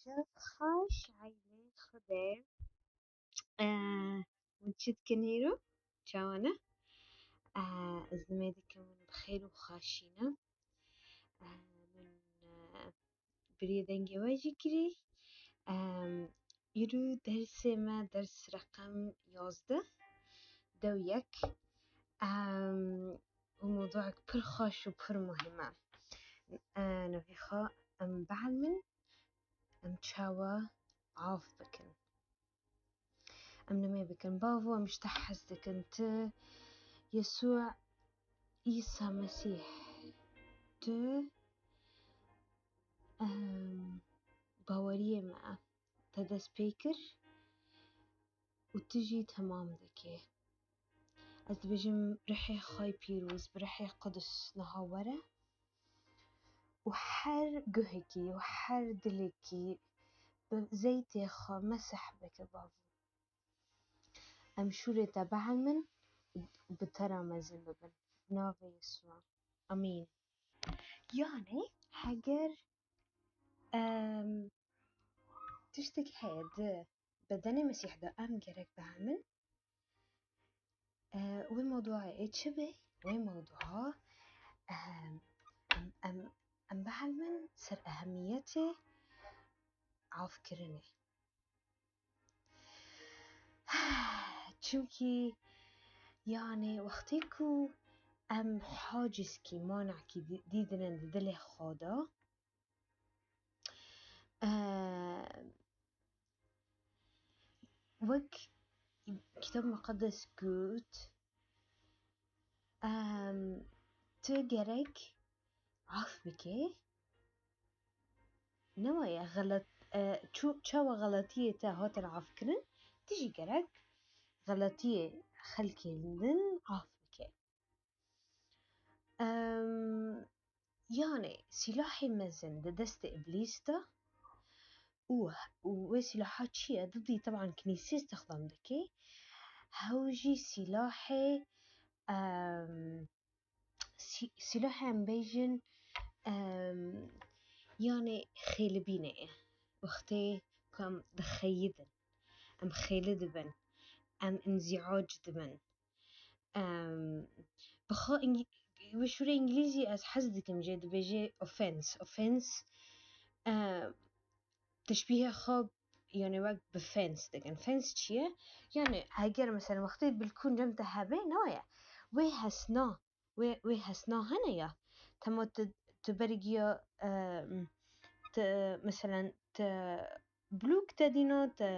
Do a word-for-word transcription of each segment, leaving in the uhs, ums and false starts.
Xaş aîlê Xwedê. Eee, hûn çi dikin îro? Çawa ne? Eee, ez nimê dikim hûn bi xêr û xaşî ne. Eee, min, eee, birî dengê we jî kirî. Eee, îro dersê me ders reqem yazdeh, dew yek. Eee, û mewduek pir xweş û pir muhim e. Eee, navê xwe em bielmin, em çawa av bikin. Em nimê bikin, bavo, em ji te hez dikin, tu Yesû, Îsa Mesîh, tu, ehm, baweriyê me, te dest pê kir û tu jî temam dikê. Ez dibêjim, rihê xwe yê pîroz, bi rihê qudus niha were û her guhekî û her dilekî bi zeytê xwe mesih bike, bavo. Em şûrê te bielmin û bi te re mezin bibin. Navê Yesûa. Amîn. Yanî heger, em, tiştek heye di bedenê Mesîh de em gerek bielmin, e, wê mewduayê çi be? Wê mewdua, em, em, em, em bielmin ser ehemiyetê avkirinê. Çimkî, yanî, wextê ku em hacizkî, manekî dî-, dîdinin di dilê xwe de, eee, wek Kitab Muqeddes got, em, tu gerek af bike. Ne waye, xelet-, e, çu-, çawa xeletiyê te hatin afkirin, tu jî gerek xeletiyê xelkên din af bike. Em, yanî, sîlahê mezin di destê Îblîs de û, û wê sîlaha çi ye? Didî, teban, kinîsê îstixdam dike. Hew jî sîlahê, em, sî-, sîlahê em bêjin, em, yanî xêlibînê ye. Wextê ku em dixeyidin, em xêli dibin, em înzîac dibin. Em, bi xwe îngî-, wê şûrê îngilîzî ez hez dikim jê, dibêje offense. Offense, em, teşbîhê xwe, yanî, wek bi fence dikin. Fence çi ye? Yanî, heger mesela wextê bilkûn cem te hebe, ne waye? Wê hesna, wê, wê hesna hene ya. Tema tu, tu bergiya, em, tu, meselen, tu blûk te dîna, tu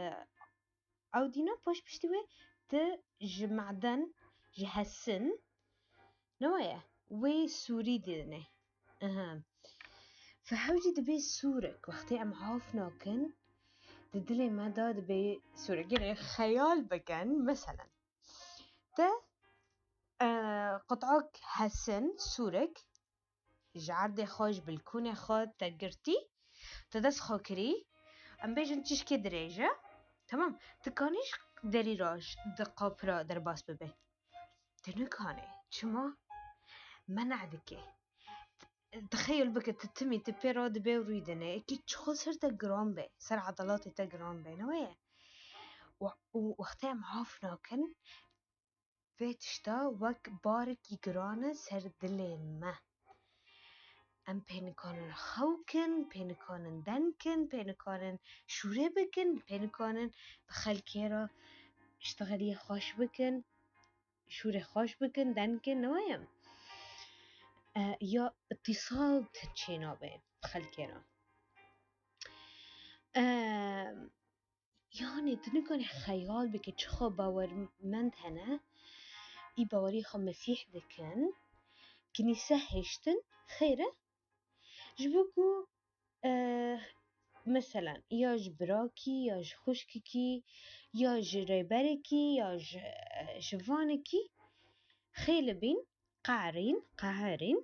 ew dîna, paş piştî wê tu ji meden, ji hesin, ne waye? Wê sûrî didinê. Aha. Fe hew jî dibê sûrek. Wextê em av nakin, di dilê me de dibê sûrek. Gelê xeyal bikin, meselen. Te, e, qut'ak hesin, sûrek, ji erdê xwe, ji bilkûnê xwe te girtî, te dest xwe kirî, em bêjin çişkê dirêj e, temam, tu kanî ji derî re, ji di qapira derbas bibe. Tu nikanî. Çima? Mena dike. Tixeyil bike, tu timî, tu pê re dibê û rûdine. Eke çixwe ser te giran be, ser edelatê te giran be, ne weye? Û, û wextê em af nakin, vê tişta wek barekî giran e ser dilê me. Em pê nikanin xew kin, pê nikanin den kin, pê nikanin şûrê bikin, pê nikanin bi xelkê re iştixeliyê xweş bikin, şûrê xweş bikin, den kin, ne weye? E, ya îtîsal çênabe bi xelkê re. E, Yanî, tu nikanî xeyal bike, çixa bawermend hene, î bawerî xwe Mesîh dikin, kinîse hêştin, xêr e? Ji bo ku, eh, meselen, ya ji birakî, ya ji xwişkikî, ya ji rêberekî, ya ji, eh, ji vanekî xêli bîn, qeherîn, qeherîn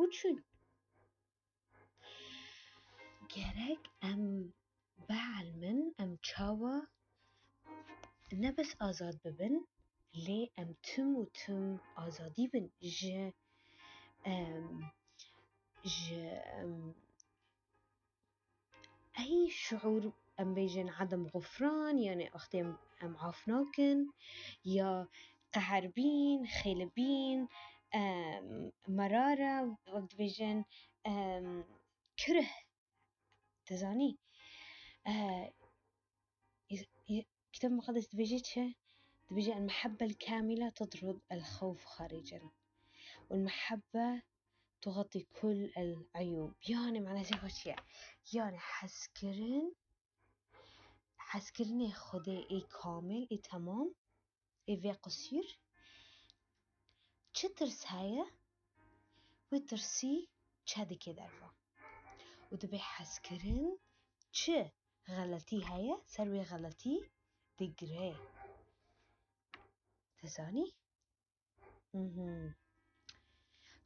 û çûn. Gerek em bielmin, em çawa ne bes azad bibin, lê em tim û tim azadî bin ji, em, ji, em, Hî şuûr, em bêjin edem xufran, yani wextê em, em af nakin, ya qeherbîn, xêlibîn, em, merara, wek dibêjin, em, kirih. Dizanî? E, Kitab Muqeddes dibêje çi? Dibêje, "المحبة الكاملة تطرد الخوف خارجا. والمحبة تغطي كل العيوب." Yani, manasê xwe çi ye? Yani, hezkirin, hezkirinê Xwedê ê kamil, ê temam, ê vê qusîr, çi tirs heye, wê tirsî çe dike derva. Û dibê hezkirin çi xeletî heye, ser wê xeletî digire. Dizanî? Mhm.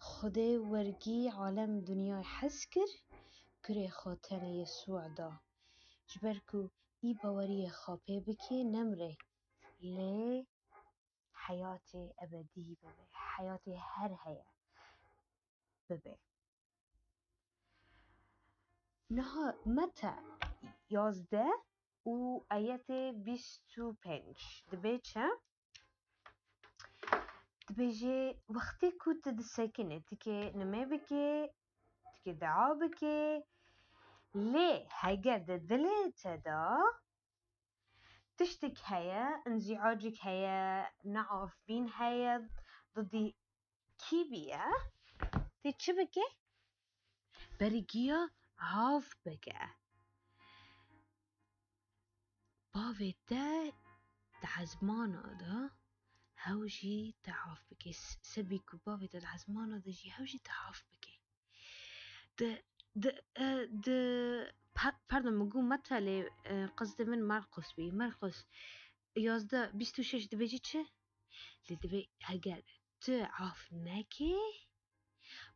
Xwedê wergî alem dinyayê hez kir, kurê xwe tenê Yesû da. Ji ber ku î baweriyê xwe pê bike, nemre, lê heyatê ebedî bibe, heyatê her heye bibe. Niha Meta yazdeh û ayetê bîst û pênc dibê çi? Dibêje, wextê ku tu disekinî, tu kê nimê bikê, tu kê dua bikê, lê heger di dilê te de tiştek heye, înzîacek heye, neavbîn heye, didî kî bîye, tê çi bike? Bergiya av bike. Bavê te di ezmana de hew jî te av bike. S-, sebî ku bavê te di ezmana de jî hew jî te av bike. Di, di, e, di, pa-, pardon, min got Meta lê, e, qesdê min Marqos bî. Marqos yazdeh bîst û şeş dibêjî çi? Lê dibê heger tu af nekê,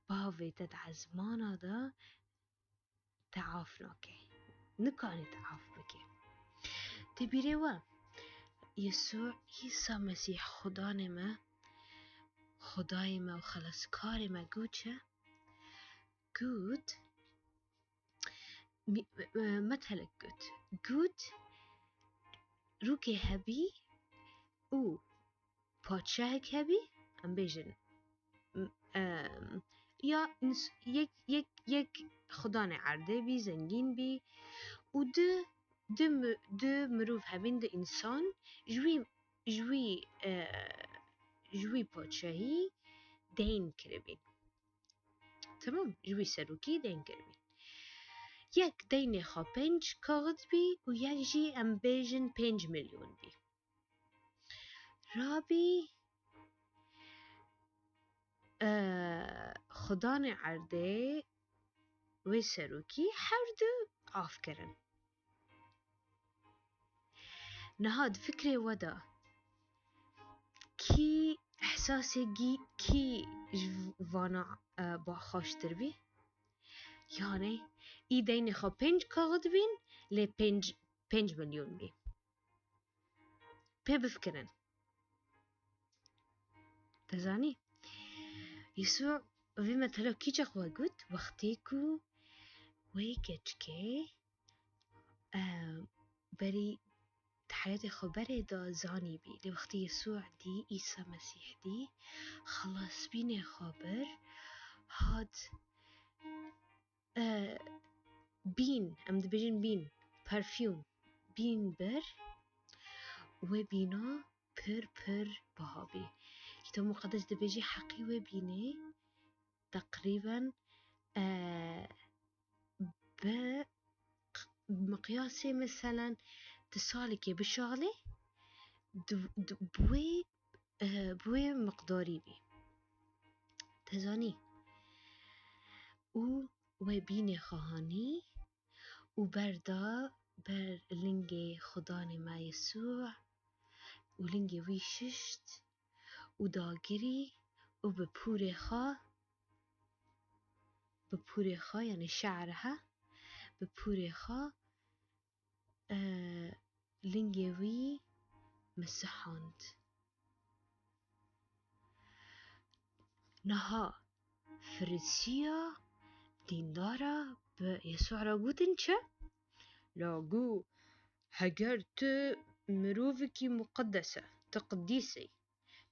bavê te di ezmana de te af nake. Nikanî te af bike. Tê bîrê we, Yesû Îsa Mesîh Xudanê me, Xudayê me û Xeleskarê me got çi? Got, mi-, e, metelek got. Got, rûkê hebî û padşahek hebî, em bêjin, m-, em, ya ins-, yek, yek, yek xudanê erdê bî, zengîn bî û du, du mi-, du mirov hebîn, du însan ji wî, ji wî, e, ji wî padşahî deyn kiribîn. Tamam, ji wî serokî deyn kiribîn. Yek deynê xwe pênc kaxit bî û yek jî em bêjin pênc milyon bî. Rabî, e, xudanê erdê wê serokî her du av kirin. Niha di fikrê we de kî ehsasê gî-, kî ji vana, e, ba xweştir bî? Yani, î deynê xwe pênc kaxit bîn, lê pênc, pênc milyon bî. Pê bifikirin. Dizanî? Yesû vê metela kîçe xwe got, wextê ku wê keçikê, e, berî di heyatê xwe berê de zanîbî. Lê wextê Yesû dî, Îsa Mesîh dî, xelasbînê xwe bir, hat, e, bîn, em dibêjin bîn, parfûm, bîn bir, wê bîna pir pir biha bî. Kitab Muqeddes dibêje heqî wê bînê teqrîben, e, bi q-, miqyasê, meselen, tu salekê bişalê, di, di, bi wê, e, bi wê miqdarî bî. Te zanî? Û wê bînê xwe hanî û berda ber lingê Xudanê me Yesû û lingê wî şişt û dagirî û bi pûrê xwe, bi pûrê xwe, yani şe'riha, bi pûrê xwe, e, lingê wî misihand. Niha Firisiya dîndara bi Yesû re gotin çi? La got, heger tu mirovekî muqedes e, tu qidîs î,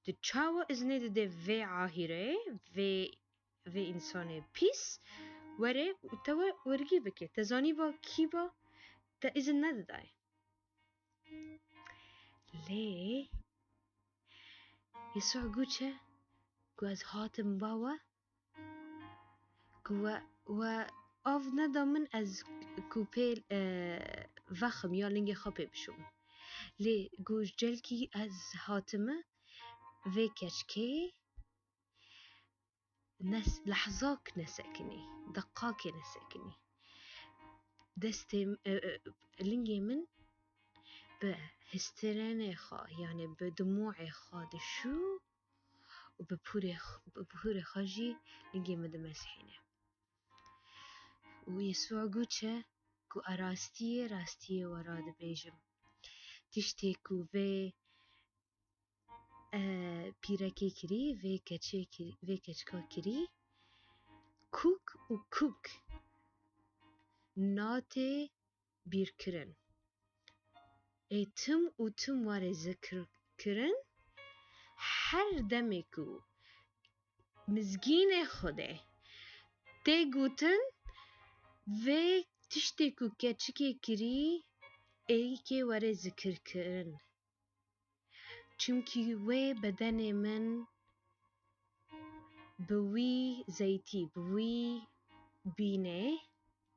tu çawa iznê didê vê ahîrê, vê, vê însanê pîs were û te we wergî bike? Te zanîba kî ba, te izin nedidayê. Lê Yesû got çi? Got, ez hatim ba we, ku we, we av neda min ez ku pê, e, vexim ya lingê xwe pê bişûm. Lê got, ji celkî ez hatime vê keçkê nes-, lehzak nesekinî, deqakê nesekinî. Destê m-, e, e, lingê min bi histêrenê xwe, yanî bi dimûê xwe dişû û bi pûrê x-, bi pûrê xwe jî lingê min dimesihîne. Û Yesûa got çi? Ku a rastiyê, rastiyê we ra dibêjim, tiştê ku vê, e, pîrekê kirî, vê keçê kirî, vê keçika kirî, kûk û kûk natê bîrkirin. Ê tim û tim were zikirkirin, her demê ku mizgînê Xwedê tê gotin, vê tiştê ku keçikê kirî, êkê were zikirkirin. Çimkî wê bedenê min bi wî zeytî, bi wî bînê,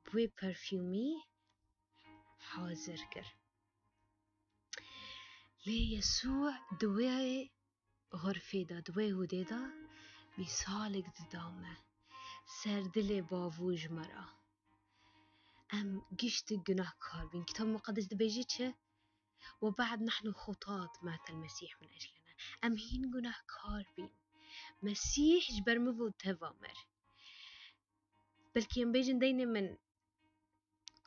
bi wê perfûmî hazir kir. Lê Yesû di wê xurfê de, di wê hûdê de mîsalek dida me ser dilê bavû ji me re. Em giştik gunahkar bîn. Kitab Muqeddes dibêje çi? وبعد نحن خطاة مات المسيح من أجلنا. Em hîn gunahkar bîn. Mesîh ji ber min û te ve mir. Belkî em bêjin deynê min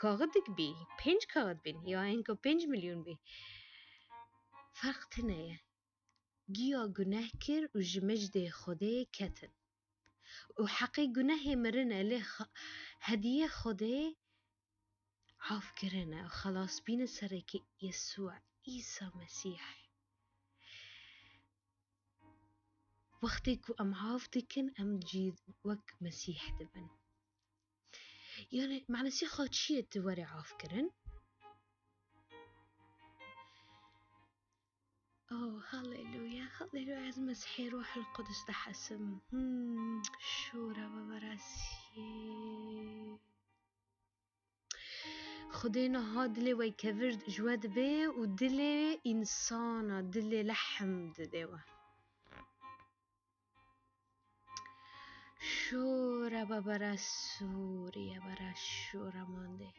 kaxidik bî, pênc kaxid bîn, ya enka pênc milyon bî. Ferq tune ye. Giya guneh kir û ji mijdê Xwedê ketin. Û heqê gunehê mirin e, lê xa-, hediyê Xwedê afkirin e, xelasbîn e serekê Yesû, Îsa Mesîh. Wextê ku em av dikin, em jî wek Mesîh dibin. Yani, manasî xwe çi ye tu were avkirin? Oh, haleluya, haleluya. Ez Mesihê Ruhul Qudus dihesim. Hmm, şûra ve berasî. Xwedê niha dilê we kevir ji we dibe û dilê însana, dilê lehm dide we. Şûra babara sûriye bara şûra mande.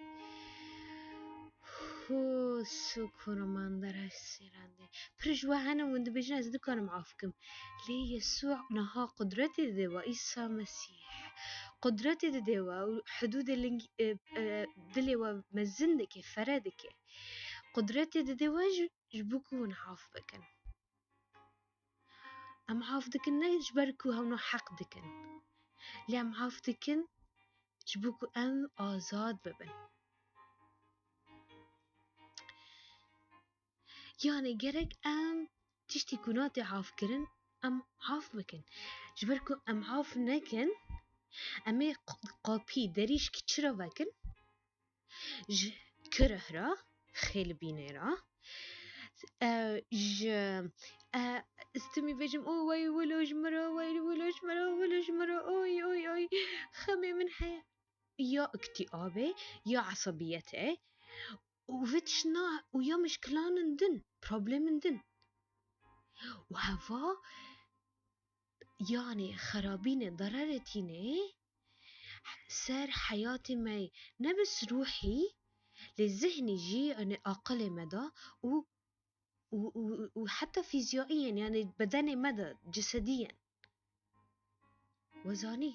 Hu sukûra mandara sêrande. Pir ji we hene hûn dibêjin, ez nikarim af kim. Lê Yesû niha qudretê dide we, Îsa Mesîh. Qudretê dide we û hidûdê ling-, e, e, dilê we mezin dike, fere dike. Qudretê dide we ji, ji bo ku hûn af bikin. Em af dikin ne ji ber ku hewna heq dikin. Lê em af dikin ji bo ku em azad bibin. Yani gerek em tiştî ku nate afkirin, em af bikin. Ji ber ku em af nekin, em ê q-, qapî, derîşk çira vekin? Ji kirih ra, xêlbînê ra, e, ji, e, ez timî bêjim, o wey wilo ji min re, wey wilo ji min re, wilo ji min re, oy, oy, oy, xemê min heye. Ya îktîabê, ya esebiyetê. Û vê tiştna û ya mişkilanin din, problemin din. Û heva, yanî xerabînê, dererê tînê ser heyatê me, ne bes ruhî, lê zihnî jî, yanî aqilê me de û, û, û, û heta fîzyaîyen, yanî bedenê me de, cisediyen. We zanî,